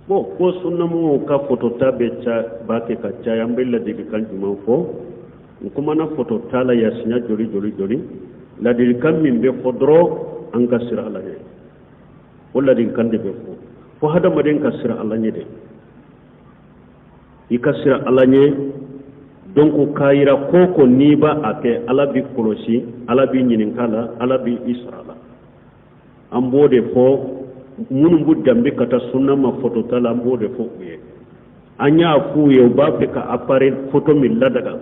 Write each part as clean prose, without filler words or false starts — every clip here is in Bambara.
Bon, ko sunnamɔgɔw ka fotota bɛ ca b'a kɛ ka caya, an bɛ ladilikan jumɛn fɔ? N kumana fotota la yan siɲɛ joli joli joli. Ladilikan min bɛ fɔ dɔrɔn, an ka siran Ala ɲɛ. O ladilikan de bɛ fɔ fo hadamaden ka siran Ala ɲɛ de, i ka siran Ala ɲɛ. Donc k'a yira ko ko n'i b'a a kɛ, Ala b'i kɔlɔsi, Ala b'i ɲininka la, Ala b'i sara la. An b'o de fɔ minnu b'u danbe ka taa sunna ma fotota la, an b'o de fɔ u ye. An y'a f'u ye, u b'a fɛ ka appareil photo min ladaga,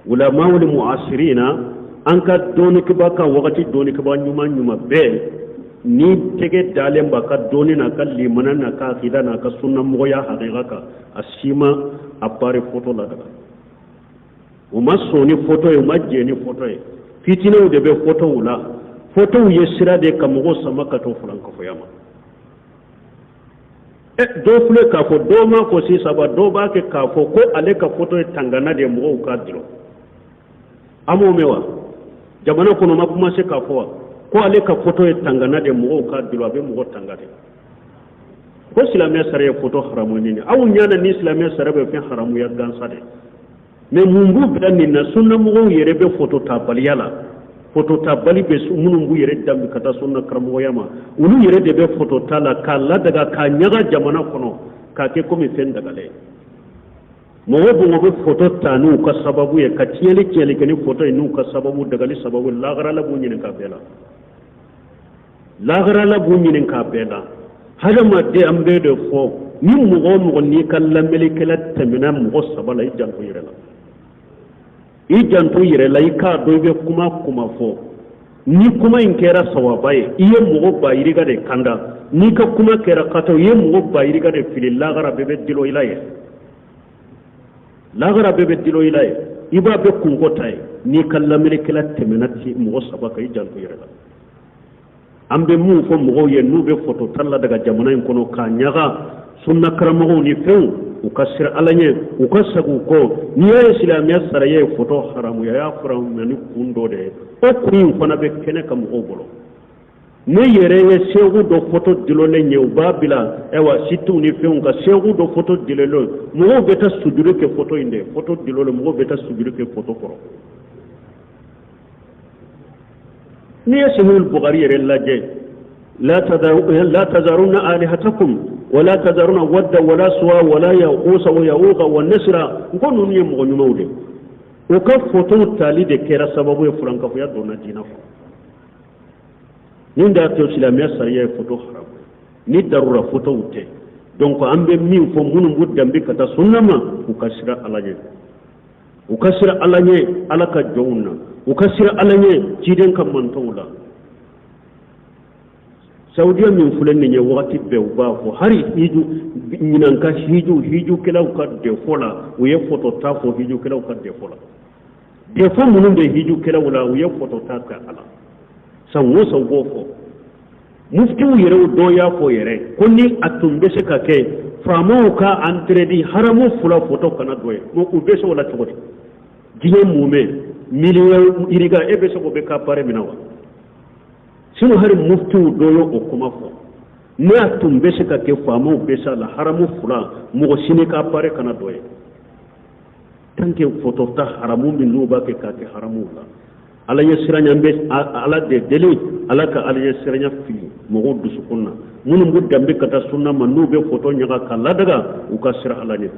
ulamawul muasirina, an ka dɔnnikɛbaa ka wagati dɔnnikɛbaa ɲuman ɲuman bɛɛ ni tɛgɛ dalen b'a ka dɔnni n'a ka limana n'a ka akida n'a ka sunnamɔgɔya hakika kan, a si ma appareil photo ladaga. U ma sɔn ni foto ye, u ma jɛn ni foto ye. Fitinɛw de bɛ fotow la. Fotow ye sira de ka mɔgɔw sama ka to fulankafoya ma. Ɛ, dɔw filɛ k'a fɔ, dɔw m'a fɔ sisan ba, dɔw b'a kɛ k'a fɔ ko ale ka foto ye tangana de ye, mɔgɔw k'a dulon. An m'o mɛn wa? Jamana kɔnɔ ma kuma se k'a fɔ wa ko ale ka foto ye tangana de ye, mɔgɔw k'a dulon, a bɛ mɔgɔ tanga de. Ko silamɛya sariya ye foto haramu nin aw ɲɛ na ni silamɛya sariya bɛ fɛn haramuya gansa de. Mais mun b'u bila nin na? Sunnamɔgɔw yɛrɛ bɛ foto tabaliya la. Foto tabali bɛ minnu b'u yɛrɛ danbe ka taa sunna karamɔgɔya ma, olu yɛrɛ de bɛ foto ta la k'a ladaga, k'a ɲaga jamana kɔnɔ, k'a kɛ komi fɛn dagalen. Mɔgɔ mɔgɔ bɛ foto ta n'u ka sababu ye ka tiɲɛli kɛ ni foto ye, n'u ka sababu dagali sababu, lahara Ala b'u ɲininka bɛɛ la, lahara Ala b'u ɲininka bɛɛ la. Hadamaden, an bɛɛ de fɔ, ni mɔgɔ o mɔgɔ n'i ka lamɛnnikɛla tɛmɛna mɔgɔ saba la, i janto yɛrɛ la, i janto yɛrɛ la. I k'a dɔn i bɛ kuma kuma fɔ, ni kuma in kɛra sawaba ye, i ye mɔgɔ ba yirika de kanda. N'i ka kuma kɛra kata, i ye mɔgɔ ba yirika de fili. Lahara bɛɛ bɛ dilo i la ye, lahara bɛɛ bɛ dilo i la ye, i b'a bɛ kunko ta ye. N'i ka lamɛnnikɛla tɛmɛna mɔgɔ saba kan, i janto yɛrɛ la. An bɛ mun fɔ mɔgɔw ye n'u bɛ foto ta ladaga jamana in kɔnɔ k'a ɲaga, sunna karamɔgɔw ni fɛnw, u ka siran Ala ɲɛ, u ka segin u kɔ. N'i y'a ye silamɛya sariya ye foto haramuya, y'a haramuya ni kun dɔ de ye. O kun in fana bɛ kɛnɛ ka mɔgɔw bolo. Ne yɛrɛ ye seku dɔ foto dulonlen ye, u b'a bila ayiwa sitiw ni fɛnw kan, seku dɔ foto dulonlen, mɔgɔw bɛ taa sujuru kɛ foto in de, foto dulonlen, mɔgɔw bɛ taa sujuru kɛ foto kɔrɔ. N'i ye Sahihul Bukhari yɛrɛ lajɛ, la tazarunna alihatakum wala tazarunna wadda wala suwa wala yaqusa wa yauqa wa nasra. N ko ninnu ye mɔgɔ ɲumanw de, u ka fotow tali de kɛra sababu ye furankafoya donna diinɛ kɔnɔ. Nin de y'a to silamɛya sariya ye foto haramu ni darura fotow tɛ. Donc an bɛ min fɔ minnu b'u danbe ka taa sunna ma, u ka siran Ala ɲɛ, u ka siran Ala ɲɛ, Ala ka jɔnw na, u ka siran Ala ɲɛ, ciden ka mantɔnw la. Saudiya min filɛ nin ye, wagati bɛɛ u b'a fɔ, hali hiju ɲinan ka hiju, hijukɛlaw ka defo la, u ye foto ta fɔ. Hijukɛlaw ka defo la, defo minnu bɛ hijukɛlaw la, u ye foto ta kɛ a la. San o san u b'o fɔ. Muftiw yɛrɛ dɔ y'a fɔ yɛrɛ ko ni a tun bɛ se ka kɛ, faamaw ka interdit haramu fila foto kana dɔ ye. U bɛ se o la cogo di? Diɲɛ mumɛ miliyɔn yirika, e bɛ se k'o bɛ ka pare minɛ wa? Sinon hali muftiw dɔ y'o kuma fɔ, ne a tun bɛ se ka kɛ, faamaw bɛ se a la, haramu fila mɔgɔ sini ka pare kana dɔ ye. Tant que foto ta haramu min n'u b'a kɛ k'a kɛ haramu la, Ala ɲɛ siranya, n bɛ Ala de deli, Ala ka Ala ɲɛ siranya fili mɔgɔw dusukun na. Minnu b'u danbe ka taa sunna ma, n'u bɛ foto ɲaga ka ladaga, u ka siran Ala ɲɛ,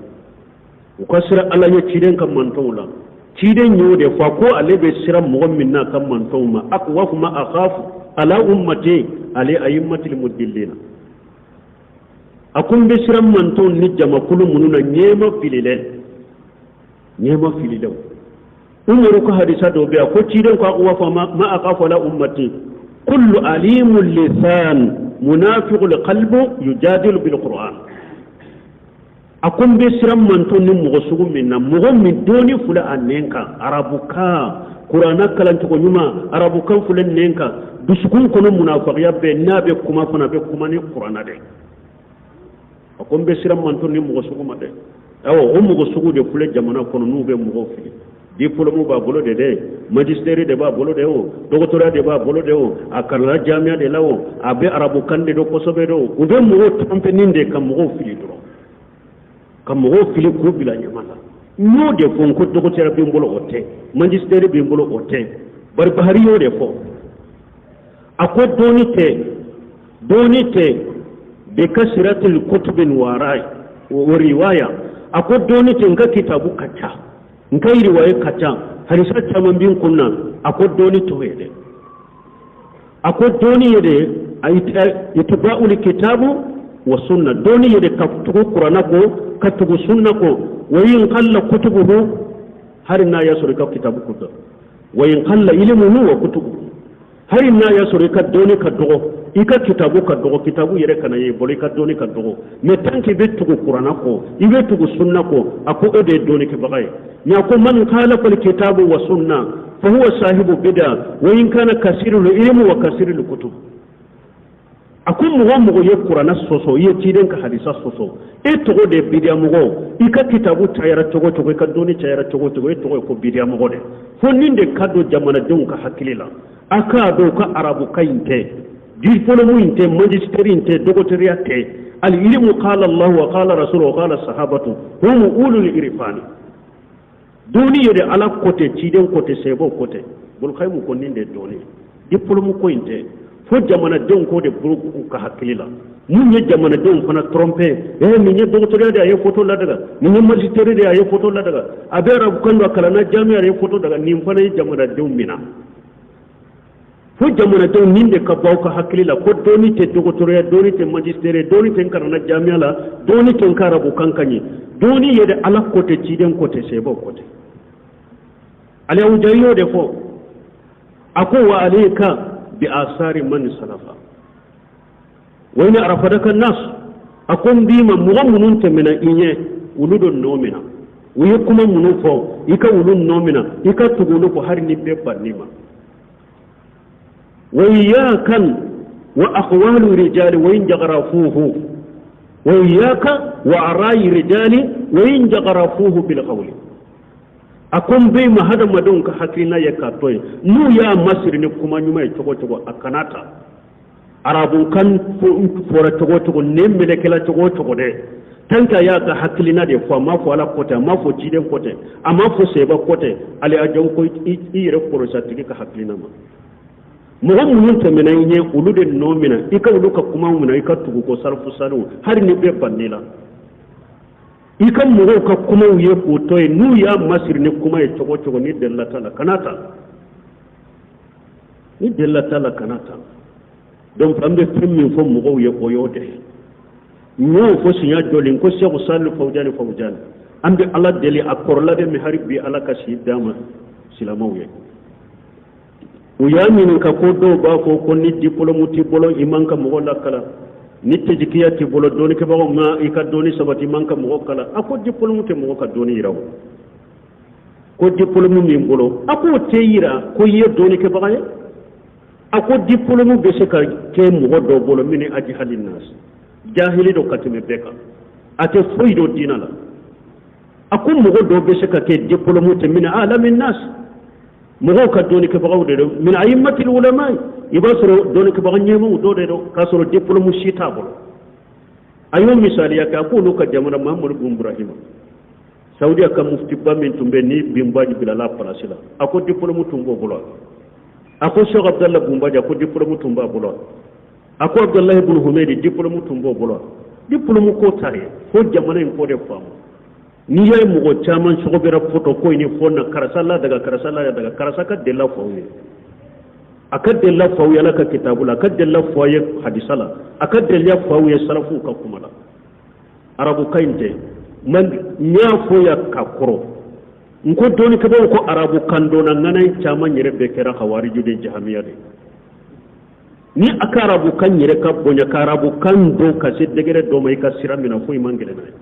u ka siran Ala ɲɛ, ciden ka mantɔnw la. Ciden y'o de fɔ ko ale bɛ siran mɔgɔ min n'a ka mantɔnw ma, akhwafu ma akhafu ala ummati ale ayimmatil mudillina. A ko n bɛ siran mantɔnw ni jamakulu minnu na, ɲɛma fililen, ɲɛma fililenw. Umaru ka hadisa dɔ bɛ yan ko ciden ko akhwafu ma akhafu ala ummati kullu alimul lisan munafiqul qalbu yujadilu bil qur'an. A ko n bɛ siran mantɔn ni mɔgɔ sugu min na, mɔgɔ min dɔɔni filɛ a nɛn kan, arabukan kuranna kalancogo ɲuman, arabukan filɛ nɛn kan, dusukun kɔnɔ munafagiya bɛɛ n'a bɛ kuma fana, a bɛ kuma ni kuranna dɛ. A ko n bɛ siran mantɔn ni mɔgɔ sugu ma dɛ. Awɔ, o mɔgɔ sugu de filɛ jamana kɔnɔ n'u bɛ mɔgɔw fili. Diplôme b'a bolo de dɛ, magistère de b'a bolo de o, dɔgɔtɔrɔya de b'a bolo de o, a kalanna jamiya de la o, a bɛ arabukan de dɔn kosɛbɛ de o. U bɛ mɔgɔw tromper de ka mɔgɔw fili dɔrɔn. Ka mɔgɔw fili k'u bila ɲama la. N y'o de fɔ n ko dɔgɔtɔrɔya bɛ n bolo o tɛ, magistère bɛ n bolo o tɛ, bari Bahari y'o de fɔ. A ko dɔnni tɛ, dɔnni tɛ bi kasiratil kutubin wara wa riwaya. A ko dɔnni tɛ n ka kitabu ka ca, n ka riwaya ka ca, hadisa caman bɛ n kun na. A ko dɔnni t'o ye dɛ. A ko dɔnni ye de itiba'ul kitabu wa sunna, dɔnni ye de ka tugu kuranna kɔ, ka tugu sunna kɔ. Wa in qalla kutubuhu, hari n'a y'a sɔrɔ i ka kitabu kuta, wa in qalla ilmuhu wa kutubuhu, hari n'a y'a sɔrɔ i ka dɔnni ka dɔgɔ, i ka kitabu ka dɔgɔ, kitabu yɛrɛ kana ye bolo, i ka dɔnni ka dɔgɔ, mais tant que i bɛ tugu kuranna kɔ, i bɛ tugu sunna kɔ, a ko o de ye dɔnnikɛbaga ye. Mais a ko man khalafa alkitabu wa sunna fa huwa sahibu bida wa in kana kasirul ilmu wa kasirul kutub. A ko mɔgɔ o mɔgɔ ye kuranna sɔsɔ, i ye ciden ka hadisa sɔsɔ, e tɔgɔ de ye bidiya mɔgɔ. I ka kitabu cayara cogo cogo, i ka dɔnni cayara cogo cogo, e tɔgɔ ye ko bidiya mɔgɔ de. Fo nin de ka don jamanadenw ka hakili la. A k'a dɔn ka arabukan in tɛ, diplôme in tɛ, magistère in tɛ, dɔgɔtɔrɔya tɛ. Al ilmu qala Allah wa qala rasul wa qala sahabatu hum ulul irfani. Dɔnni ye de Ala ko tɛ, ciden ko tɛ, sɛbɛw ko tɛ. Bulkayimu ko nin de ye dɔnni ye, diplôme ko in tɛ. Fo jamanadenw k'o de bolo u ka hakili la. Mun ye jamanadenw fana tromper? Nin ye dɔgɔtɔrɔya de, a ye photo ladaga. Nin ye magistère de, a ye photo ladaga. A bɛ arabukan dɔn, a kalanna jamiya, a ye photo daga. Nin fana ye jamanadenw minɛ. Fo jamanadenw nin de ka bɔ aw ka hakili la ko dɔnni tɛ dɔgɔtɔrɔya, dɔnni tɛ magistère, dɔnni tɛ n kalanna jamiya la, dɔnni tɛ n ka arabukan ka ɲi. Dɔnni ye de Ala ko tɛ, ciden ko tɛ, sɛbɛw ko tɛ. Alawujayi y'o de fɔ. A ko wa alayka bi asari man salafa wa in arafadaka nas. A ko n b'i ma mɔgɔ minnu tɛmɛna i ɲɛ, olu do nɔ min na, u ye kuma minnu fɔ, i ka olu nɔ min na, i ka tugu olu kɔ, hali ni bɛɛ bann'i ma. Wa iyyakan wa aqwalu rijali wa in jagharafuhu, wa iyyaka wa arayi rijali wa in jagharafuhu bil qawli. A ko n b'i ma hadamadenw ka hakilina ye k'a to yen, n'u y'a masiri ni kuma ɲuman ye cogo cogo, a kana ta. Arabukan fɔra cogo cogo, nɛn melekela cogo cogo dɛ, tant que a y'a ka hakilina de fɔ, a m'a fɔ Ala ko tɛ, a m'a fɔ ciden ko tɛ, a m'a fɔ seba ko tɛ, ale a jago ko i yɛrɛ kɔlɔsi a tigi ka hakilina ma. Mɔgɔ minnu tɛmɛna i ɲɛ, olu de nɔ minɛ, i ka olu ka kumaw minɛ, i ka tugu ko salifu saliw, hali ni bɛɛ bann'i la. I ka mɔgɔw ka kumaw ye k'o to yen, n'u y'a masiri ni kuma ye cogo cogo, ni delila t'a la, kana ta. Ni delila t'a la, kana ta. Donc an bɛ fɛn min fɔ mɔgɔw ye, o y'o de ye. N y'o fɔ siɲɛ jɔlen ko Sɛku Salihu Fawujani Fawujani, an bɛ Ala deli, a kɔrɔla de min, hali bi Ala ka si d'a ma silamɛw ye. U y'a ɲininka ko dɔw b'a fɔ ko ni diplôme t'i bolo, i man ka mɔgɔ lakalan, ni tɛjikiya t'i bolo, dɔnnikɛbagaw ma i ka dɔnni sabati, i man ka mɔgɔ kalan. A ko diplôme tɛ mɔgɔ ka dɔnni yira o. Ko diplôme min bolo, a k'o tɛ yira ko i ye dɔnnikɛbaga ye. A ko diplôme bɛ se ka kɛ mɔgɔ dɔw bolo min ni ajihali nas, jahili dɔ ka tɛmɛ bɛɛ kan, a tɛ foyi dɔn diinɛ la. A ko mɔgɔ dɔw bɛ se ka kɛ diplôme tɛ min alami nas, mɔgɔw ka dɔnnikɛbagaw de don, min ayimatil ulama, i b'a sɔrɔ dɔnnikɛbaga ɲɛmaw dɔ de don, k'a sɔrɔ diplôme si t'a bolo. A y'o misaliya kɛ, a k'olu ka jamana Mahamadu bun Burahima, Saudiya ka muftiba min tun bɛ ni Bin Baji bilala palasi la, a ko diplôme tun b'o bolo. A ko Cheikh Abdallah bun Baji, a ko diplôme tun b'a bolo. A ko Abdullahi bun Humedi, diplôme tun b'o bolo. Diplôme ko t'a ye, fo jamana in ko de faamu. N'i y'a ye mɔgɔ caman sɔgɔbɛra foto ko in ni fɔ na, karisa ladaga, karisa ladaga, karisa ka delila fɔ aw ye, a ka delila fɔ aw ye Ala ka kitabu la, a ka delila fɔ aw ye hadisa la, a ka delila fɔ aw ye salafuw ka kuma la. Arabukan in tɛ man, n y'a fɔ yan ka kɔrɔ, n ko dɔnnikɛbaaw ko arabukan dɔnna ŋana in caman yɛrɛ bɛɛ kɛra hawariju de, jahamiya de. Ni a ka arabukan yɛrɛ ka bonya, ka arabukan dɔn ka se degré dɔ ma, i ka sira minɛ, foyi man gɛlɛn n'a ye.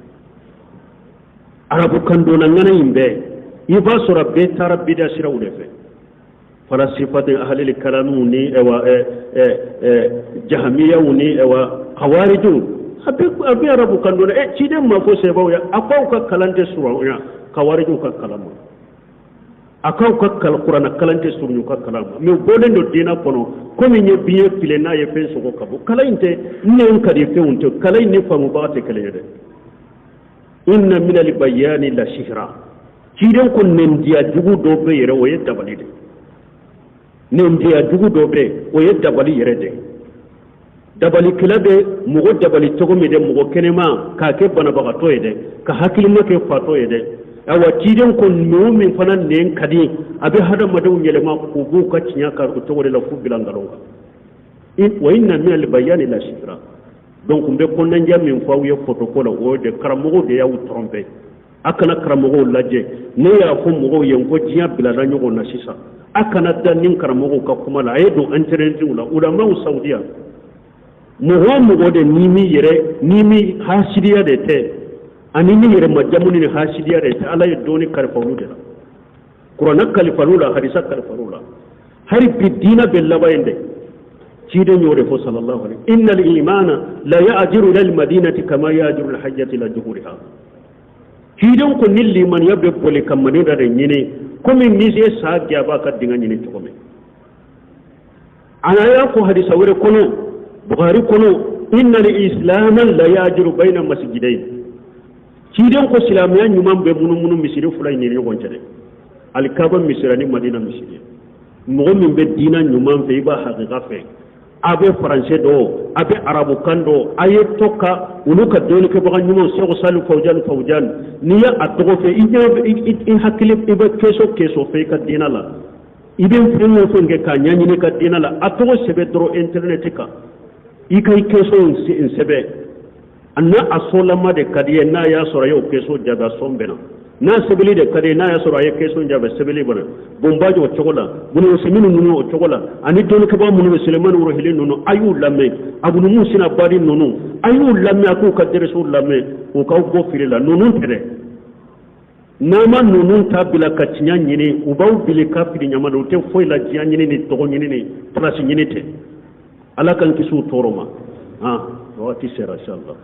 Arabukan dɔnna ŋana in bɛɛ, i b'a sɔrɔ bɛɛ taara bida siraw de fɛ, falasifatin ahalili kalamiw ni ɛwa jahamiyaw ni ɛwa hawarijiw. A bɛ arabukan dɔnna ɛ ciden ma fɔ sɛbɛw ye, a ko aw ka kalan tɛ surunya hawarijiw ka kalan ma, a k'aw ka kuranna kalan tɛ surunya u ka kalan ma, mais u bɔlen don diinɛ kɔnɔ komi n ye biɲɛ file n'a ye fɛn sɔgɔ ka bɔ. Kalan in tɛ nɛn ka di fɛnw tɛ, kalan in ni faamubaga tɛ kelen ye dɛ. Inna minal bayani la sihra. Ciden ko nɛndiya jugu dɔ bɛ yɛrɛ, o ye dabali de. Nɛndiya jugu dɔ bɛ, o ye dabali yɛrɛ de. Dabalikɛla bɛ mɔgɔ dabali cogo min dɛ, mɔgɔ kɛnɛma k'a kɛ banabagatɔ ye dɛ, ka hakilima kɛ fatɔ ye dɛ. Awa, ciden ko mɔgɔ min fana nɛn ka di, a bɛ hadamadenw yɛlɛma k'u b'u ka tiɲɛ kan o cogo de la k'u bila nkalon kan. Wa inna minal bayani la sihra. Donc n bɛ kɔnɔnajɛ min fɔ aw ye fotoko la, o de karamɔgɔw de y'aw tromper. A kana karamɔgɔw lajɛ. Ne y'a fɔ mɔgɔw ye n ko diɲɛ bilala ɲɔgɔn na sisan. A kana da ni karamɔgɔw ka kuma la. A ye don internetiw la, ulamaw Saudiya, mɔgɔ o mɔgɔ de ni min yɛrɛ ni min hasidiya de tɛ, ani ni yɛrɛ majamu ni hasidiya de tɛ, Ala ye dɔɔni kalifa olu de la, kuranɛ kalifa la, hadisa kalifa la. Hali bi diinɛ bɛ laban yen dɛ. Ciden y'o de fɔ sallallahu alaihi: innal imana la ya'jiru ila al-madinati kama ya'jiru al-hajjati ila juhuriha. Ciden ko ni limaniya bɛ boli ka Madina de ɲini, komi ni ye sa gɛn a b'a ka dingɛ ɲini cogo min. A y'a fɔ hadisa wɛrɛ kɔnɔ, Bukhari kɔnɔ: innal islama la ya'jiru bayna masjidayn. Ciden ko silamɛya ɲuman bɛ munumunu misiri fila in ni ɲɔgɔn cɛ dɛ, Alikaba misiri ani Madina misiri. Mɔgɔ min bɛ diinɛ ɲuman fɛ, i b'a hakika fɛ, a bɛ faransɛ dɔn, a bɛ arabukan dɔn, a ye to ka olu ka dɔnnikɛbaga ɲumanw, Sɛku Sali Fawujan Fawujan, n'i ye a tɔgɔ fɛ, i ɲɛ i hakili i bɛ keso keso fɛ i ka diinɛ la, i bɛ fɛn o fɛn kɛ k'a ɲɛɲini i ka diinɛ la, a tɔgɔ sɛbɛn dɔrɔn internet kan, i ka i keso in sɛbɛn. N'a a sɔlama de ka di ye, n'a y'a sɔrɔ a y'o keso jaabi, a sɔn bɛnna. N'a sɛbɛnni de ka di ye, n'a y'a sɔrɔ a ye keso jaabi, sɛbɛnni bɛnna. Bonbaji o cogo la, Bunusumini ninnu o cogo la, ani dɔnnikɛbaga minnu bɛ, Selemani Worohili ninnu, a y'u lamɛn, Abunu Musina Badi ninnu, a y'u lamɛn, a k'u ka dɛrɛsiw lamɛn, u k'aw bɔ fili la. Ninnu tɛ dɛ. N'a ma ninnu ta bila ka tiɲɛ ɲini, u b'aw bili ka fili ɲama na. U tɛ foyi la diɲɛ ɲini ni tɔgɔ ɲini ni place ɲini tɛ. Ala k'an kisi u tɔɔrɔ ma. Han, wagati sera, inshallah.